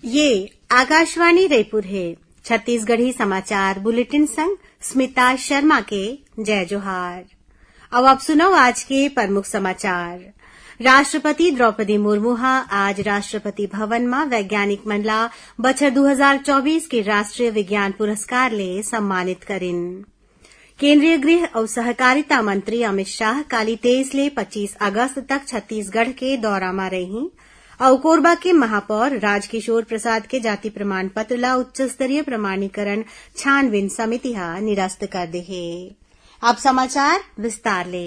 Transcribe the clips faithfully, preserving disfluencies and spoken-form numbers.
ये आकाशवाणी रईपुर हे। छत्तीसगढ़ी समाचार बुलेटिन संग स्मिता शर्मा के जय जोहार। अब आप सुनव आज के प्रमुख समाचार। राष्ट्रपति द्रौपदी मुर्मू ह आज राष्ट्रपति भवन म वैज्ञानिक मन ला बछर दू हजार चौबीस के राष्ट्रीय विज्ञान पुरस्कार ले सम्मानित करिन। केंद्रीय गृह अउ सहकारिता मंत्री अमित शाह काली तेईस ले पच्चीस अगस्त तक छत्तीसगढ़ के दौरा म रइही अउ कोरबा के महापौर राजकिशोर प्रसाद के जाति प्रमाण पत्र ला उच्च स्तरीय प्रमाणीकरण छानबीन समिति ह निरस्त कर दे हे। अब समाचार विस्तार ले।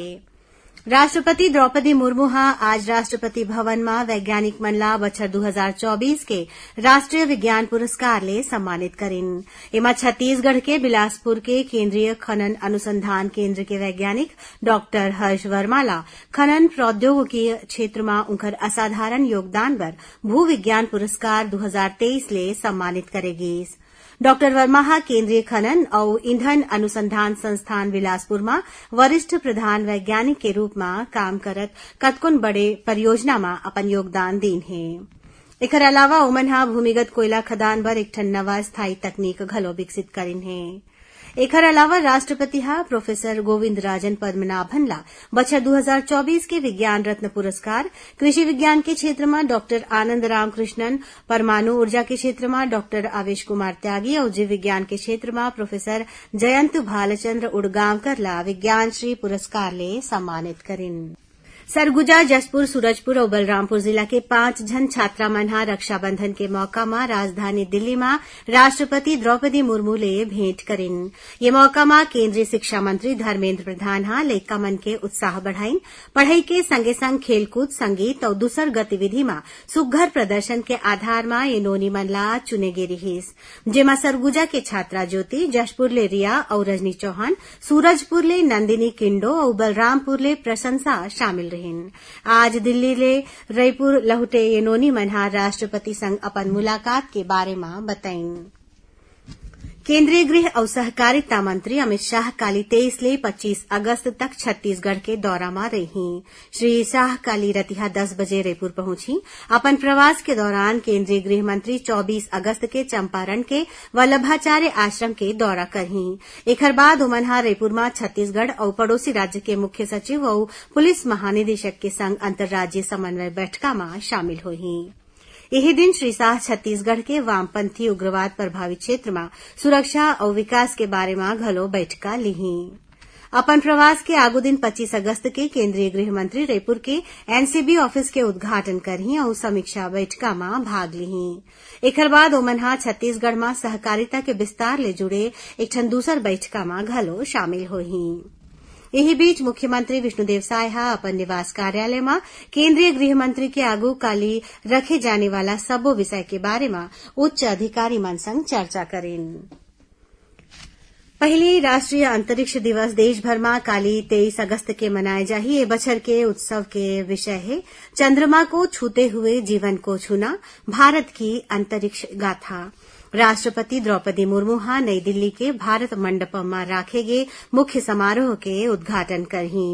राष्ट्रपति द्रौपदी मुर्मू ह आज राष्ट्रपति भवन म वैज्ञानिक मन ला बछर दू हजार चौबीस के राष्ट्रीय विज्ञान पुरस्कार ले सम्मानित करिन। एमा छत्तीसगढ़ के बिलासपुर के केंद्रीय खनन अनुसंधान केंद्र के वैज्ञानिक डॉक्टर हर्ष वर्मा ला खनन प्रौद्योगिकी क्षेत्र म उंखर असाधारण योगदान बर भू विज्ञान पुरस्कार दू हजार तेईस ले सम्मानित करे गीस। डॉक्टर वर्मा ह केंद्रीय खनन अउ ईंधन अनुसंधान संस्थान बिलासपुर म वरिष्ठ प्रधान वैज्ञानिक के रूप म काम करत कतकोन बड़े परियोजना म अपन योगदान दीन हे। एखर अलावा ओमन ह भूमिगत कोयला खदान बर एक ठन नवा स्थायी तकनीक घलो विकसित करिन हे। एखर अलावा राष्ट्रपति ह प्रोफेसर गोविंद राजन पद्मनाभन ला बछर दू हजार चौबीस के विज्ञान रत्न पुरस्कार, कृषि विज्ञान के क्षेत्र म डॉक्टर आनंद राम कृष्णन, परमाणु ऊर्जा के क्षेत्र म डॉक्टर आवेश कुमार त्यागी अउ जीव विज्ञान के क्षेत्र म प्रोफेसर जयंत भालचंद्र उड़गांवकर ला विज्ञान श्री पुरस्कार ले सम्मानित करिन। सरगुजा, जशपुर, सूरजपुर अउ बलरामपुर जिला के पांच झन छात्रा मन ह रक्षाबंधन के मौका म राजधानी दिल्ली म राष्ट्रपति द्रौपदी मुर्मू ले भेंट करिन। ये मौका म केंद्रीय शिक्षा मंत्री धर्मेंद्र प्रधान ह लइका मन के उत्साह बढ़ाइन। पढ़ई के संगे संग खेलकूद, संगीत अउ दूसर गतिविधि म सुघ्घर प्रदर्शन के आधार म ये नोनी मन ला चुने गे रिहिस, जेमा सरगुजा के छात्रा ज्योति, जशपुर ले रिया अउ रजनी चौहान, सूरजपुर ले नंदिनी किंडो अउ बलरामपुर ले प्रशंसा शामिल रहिन। आज दिल्ली ले रईपुर लहुटे ये नोनी मन ह राष्ट्रपति संग अपन मुलाकात के बारे म बताइन। केंद्रीय गृह अउ सहकारिता मंत्री अमित शाह काली तेईस ले पच्चीस अगस्त तक छत्तीसगढ़ के दौरा म रइही। श्री शाह काली रतिहा दस बजे रईपुर पहुंचही। अपन प्रवास के दौरान केंद्रीय गृह मंत्री चौबीस अगस्त के चंपारण के वल्लभाचार्य आश्रम के दौरा करही। एखर बाद ओमन ह रईपुर म छत्तीसगढ़ अउ पड़ोसी राज्य के मुख्य सचिव अउ पुलिस महानिदेशक के संग अंतर्राज्यीय समन्वय बैठका म शामिल होही। इही दिन श्री शाह छत्तीसगढ़ के वामपंथी उग्रवाद प्रभावित क्षेत्र म सुरक्षा अउ विकास के बारे म घलो बैठका लिही। अपन प्रवास के आगू दिन पच्चीस अगस्त के केंद्रीय गृह मंत्री रईपुर के एनसीबी ऑफिस के उद्घाटन करही अउ समीक्षा बैठका म भाग लिही। एखर बाद ओमन ह छत्तीसगढ़ म सहकारिता के विस्तार ले जुड़े एक ठन दूसर बैठका म घलो शामिल होही। इही बीच मुख्यमंत्री विष्णुदेव साय ह अपन निवास कार्यालय म केंद्रीय गृह मंत्री के आगू काली रखे जाने वाला सबो विषय के बारे म उच्च अधिकारी मन संग चर्चा करिन। पहिली राष्ट्रीय अंतरिक्ष दिवस देश भर म काली तेईस अगस्त के मनाए जाही। ए बछर के उत्सव के विषय हे चंद्रमा को छूते हुए जीवन को छूना, भारत की अंतरिक्ष गाथा। राष्ट्रपति द्रौपदी मुर्मू ह नई दिल्ली के भारत मंडपम म राखे गे मुख्य समारोह के उद्घाटन करही।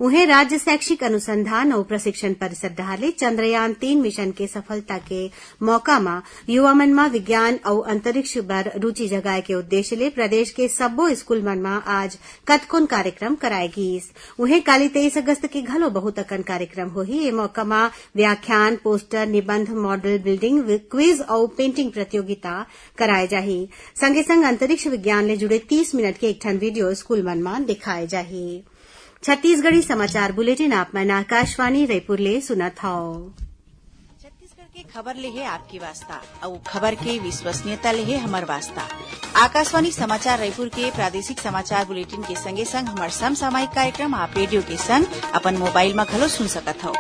उहें, राज्य शैक्षिक अनुसंधान अउ प्रशिक्षण परिषद डहार ले चंद्रयान तीन मिशन के सफलता के मौका म युवा मन म विज्ञान अउ अंतरिक्ष बर रुचि जगाए के उद्देश्य ले प्रदेश के सब्बो स्कूल मन म आज कतकोन कार्यक्रम कराए गीस। उहें, काली तेईस अगस्त के घलो बहुत अकन कार्यक्रम होही। ए मौका म व्याख्यान, पोस्टर, निबंध, मॉडल बिल्डिंग, क्विज अउ पेंटिंग प्रतियोगिता कराए जाही। संगे संग अंतरिक्ष विज्ञान ले जुड़े तीस मिनट के एक ठन वीडियो स्कूल मन म दिखाए जाही। छत्तीसगढ़ी समाचार बुलेटिन आप मन आकाशवाणी रईपुर ले सुनत हव। छत्तीसगढ़ के खबर ले हे आपके वास्ता, अउ खबर के विश्वसनीयता ले हे हमर वास्ता। आकाशवाणी समाचार रईपुर के प्रादेशिक समाचार बुलेटिन के संगे संग हमर समसामयिक कार्यक्रम आप रेडियो के संग अपन मोबाइल म घलो सुन सकत हव।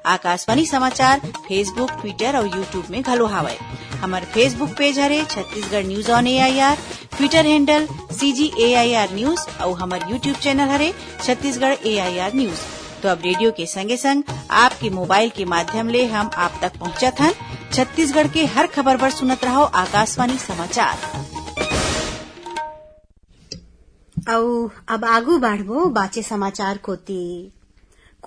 आकाशवाणी समाचार Facebook, Twitter अउ YouTube में घलो हावय। हमर Facebook पेज हरे Chhattisgarh news on AIR, Twitter handle CG AIR news अउ हमर YouTube चैनल हरे छत्तीसगढ़ एआईआर न्यूज। तो अब रेडियो के संगे संग आपके मोबाइल के माध्यम ले हम आप तक पहुंचत हन। छत्तीसगढ़ के हर खबर बर सुनत रहव आकाशवाणी समाचार। अउ अब आगू बढ़बो बाचे समाचार कोती।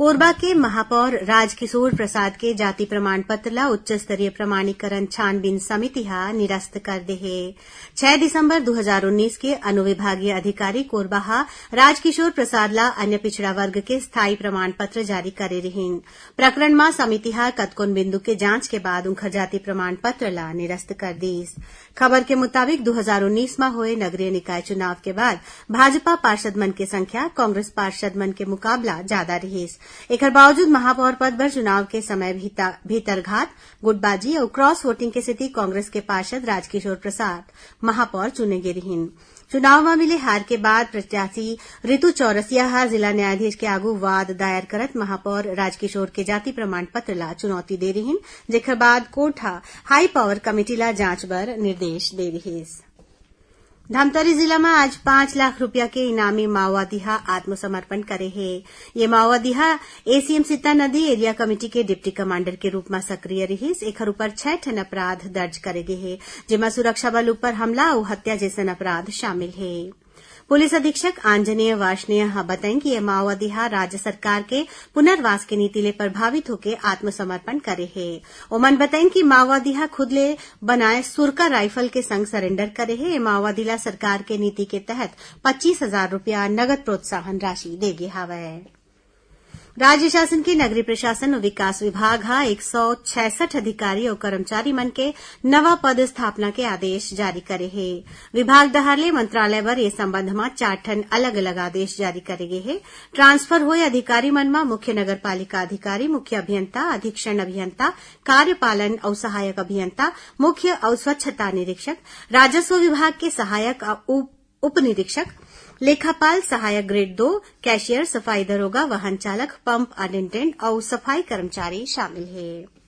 कोरबा के महापौर राजकिशोर प्रसाद के जाति प्रमाण पत्र ला उच्च स्तरीय प्रमाणीकरण छानबीन समिति हा निरस्त कर दे हे। छह दिसंबर दो हज़ार उन्नीस के अनुविभागीय अधिकारी कोरबा हा राजकिशोर प्रसाद ला अन्य पिछड़ा वर्ग के स्थायी प्रमाण पत्र जारी करे रिहिन। प्रकरण मा समिति हा कतकोन बिंदु के जांच के बाद उंखर जाति प्रमाण पत्र ला निरस्त कर दीस। खबर के मुताबिक, दो हज़ार उन्नीस मा होए नगरीय निकाय चुनाव के बाद भाजपा पार्षद मन के संख्या कांग्रेस पार्षद मन के मुकाबला ज्यादा रिहिस। एखर बावजूद महापौर पद बर चुनाव के समय भीता-, भीतरघात, गुटबाजी अउ क्रॉस वोटिंग के सेती कांग्रेस के पार्षद राजकिशोर प्रसाद महापौर चुने गे रिहिन। चुनाव म मिले हार के बाद प्रत्याशी रितु चौरसिया ह जिला न्यायाधीश के आगू वाद दायर करत महापौर राजकिशोर के जाति प्रमाण पत्र ला चुनौती दे रिहिन, जेखर बाद कोर्ट ह हाई पावर कमेटी ला जांच बर निर्देश दे रिहिस। धमतरी जिला म आज पाँच लाख रुपया के इनामी माओवादी ह आत्मसमर्पण करे हे। ये माओवादी ह एसीएम सीता नदी एरिया कमेटी के डिप्टी कमांडर के रूप म सक्रिय रिहिस। एखर ऊपर छह ठन अपराध दर्ज करे गे हे, जेमा सुरक्षा बल ऊपर हमला अउ हत्या जैसन अपराध शामिल हे। पुलिस अधीक्षक आंजनेय वार्ष्णेय ह बताइन कि ये माओवादी ह राज्य सरकार के पुनर्वास के नीति ले प्रभावित होके आत्मसमर्पण करे हे। ओमन बताइन कि माओवादी ह खुद ले बनाए सुरका राइफल के संग सरेंडर करे हे। ये माओवादी ला सरकार के नीति के तहत पच्चीस हजार रुपया नगद प्रोत्साहन राशि दे गे हावय। राज्य शासन के नगरीय प्रशासन अउ विकास विभाग ह एक सौ छियासठ अधिकारी अउ कर्मचारी मन के नवा पदस्थापना के आदेश जारी करे हे। विभाग डहार ले मंत्रालय बर ये संबंध म चार ठन अलग-अलग आदेश जारी करे गे हे। ट्रांसफर होए अधिकारी मन म मुख्य नगर पालिका अधिकारी, मुख्य अभियंता, अधीक्षण अभियंता, कार्यपालन अउ सहायक अभियंता, मुख्य अउ स्वच्छता निरीक्षक, राजस्व विभाग के सहायक अउ उप उप निरीक्षक, लेखापाल सहायक ग्रेड दो, कैशियर, सफाई दरोगा, वाहन चालक, पंप अटेंडेंट अउ सफाई कर्मचारी शामिल हे।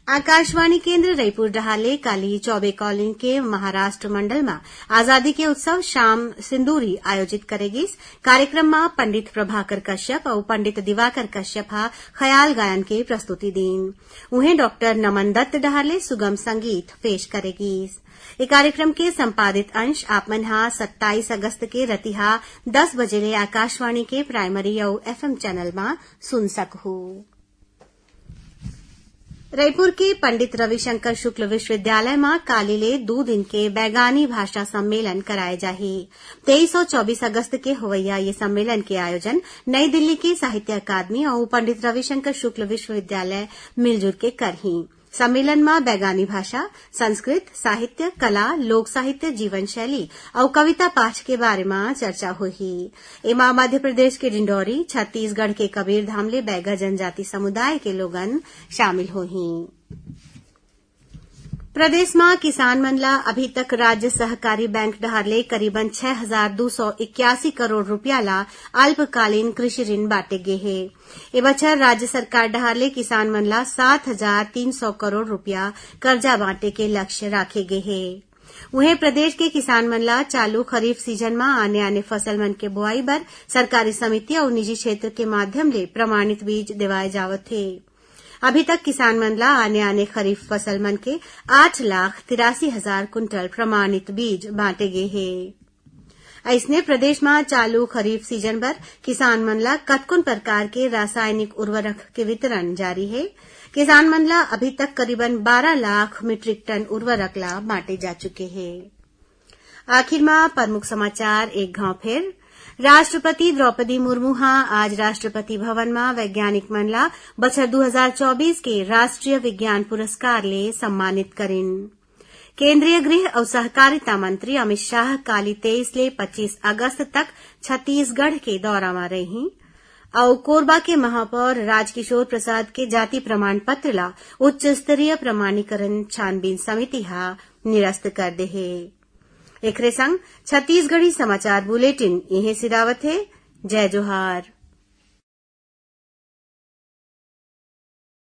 आकाशवाणी केंद्र रईपुर डहार ले काली चौबे कॉलोनी के महाराष्ट्र मंडल म आजादी के उत्सव शाम सिंदूरी आयोजित करे गिस। कार्यक्रम म पंडित प्रभाकर कश्यप अउ पंडित दिवाकर कश्यप ह ख्याल गायन के प्रस्तुति दीन। उहें डॉक्टर नमन दत्त डहार ले सुगम संगीत पेश करे गिस। ए कार्यक्रम के संपादित अंश आप मन ह सत्ताईस अगस्त के रतिहा दस बजे ले आकाशवाणी के प्राइमरी अउ एफएम चैनल म सुन सकहू। रईपुर के पंडित रविशंकर शुक्ल विश्वविद्यालय म काली ले दू दिन के बैगानी भाषा सम्मेलन कराए जाही। तेईस अउ चौबीस अगस्त के होवइया ये सम्मेलन के आयोजन नई दिल्ली के साहित्य अकादमी अउ पंडित रविशंकर शुक्ल विश्वविद्यालय मिलजुल के करही। सम्मेलन म बैगानी भाषा, संस्कृत, साहित्य, कला, लोक साहित्य, जीवन शैली अउ कविता पाठ के बारे म चर्चा होही। एमा मध्य प्रदेश के डिंडौरी, छत्तीसगढ़ के कबीरधाम ले बैगा जनजाति समुदाय के लोगन शामिल होही। प्रदेश म किसान मन ला अभी तक राज्य सहकारी बैंक डहार ले करीबन छह हजार दू सौ इक्यासी करोड़ रुपया ला अल्पकालीन कृषि ऋण बांटे गे हे। ए बछर राज्य सरकार डहार ले किसान मन ला सात हजार तीन सौ करोड़ रुपया करजा बांटे के लक्ष्य राखे गे हे। उहें, प्रदेश के किसान मन ला चालू खरीफ सीजन म आने-आने फसल मन के बोआई बर सरकारी समिति अउ निजी क्षेत्र के माध्यम ले प्रमाणित बीज देवाए जावत हे। अभी तक किसान मन ला आने-आने खरीफ फसल मन के आठ लाख तिरासी हजार कुंटल प्रमाणित बीज बांटे गे हे। अइसने, प्रदेश म चालू खरीफ सीजन बर किसान मन ला कतकोन प्रकार के रासायनिक उर्वरक के वितरण जारी हे। किसान मन ला अभी तक करीबन बारह लाख मीट्रिक टन उर्वरक ला बांटे जा चुके हे। आखिर म प्रमुख समाचार एक घाव फेर। राष्ट्रपति द्रौपदी मुर्मू ह आज राष्ट्रपति भवन म वैज्ञानिक मन ला बछर दू हजार चौबीस के राष्ट्रीय विज्ञान पुरस्कार ले सम्मानित करिन। केंद्रीय गृह अउ सहकारिता मंत्री अमित शाह काली तेईस ले पच्चीस अगस्त तक छत्तीसगढ़ के दौरा म रही अउ कोरबा के महापौर राजकिशोर प्रसाद के जाति प्रमाण पत्र ला उच्च स्तरीय प्रमाणीकरण छानबीन समिति हा निरस्त कर दे हे। एखरे संग छत्तीसगढ़ी समाचार बुलेटिन इहें सिरावत हे। जय जोहार।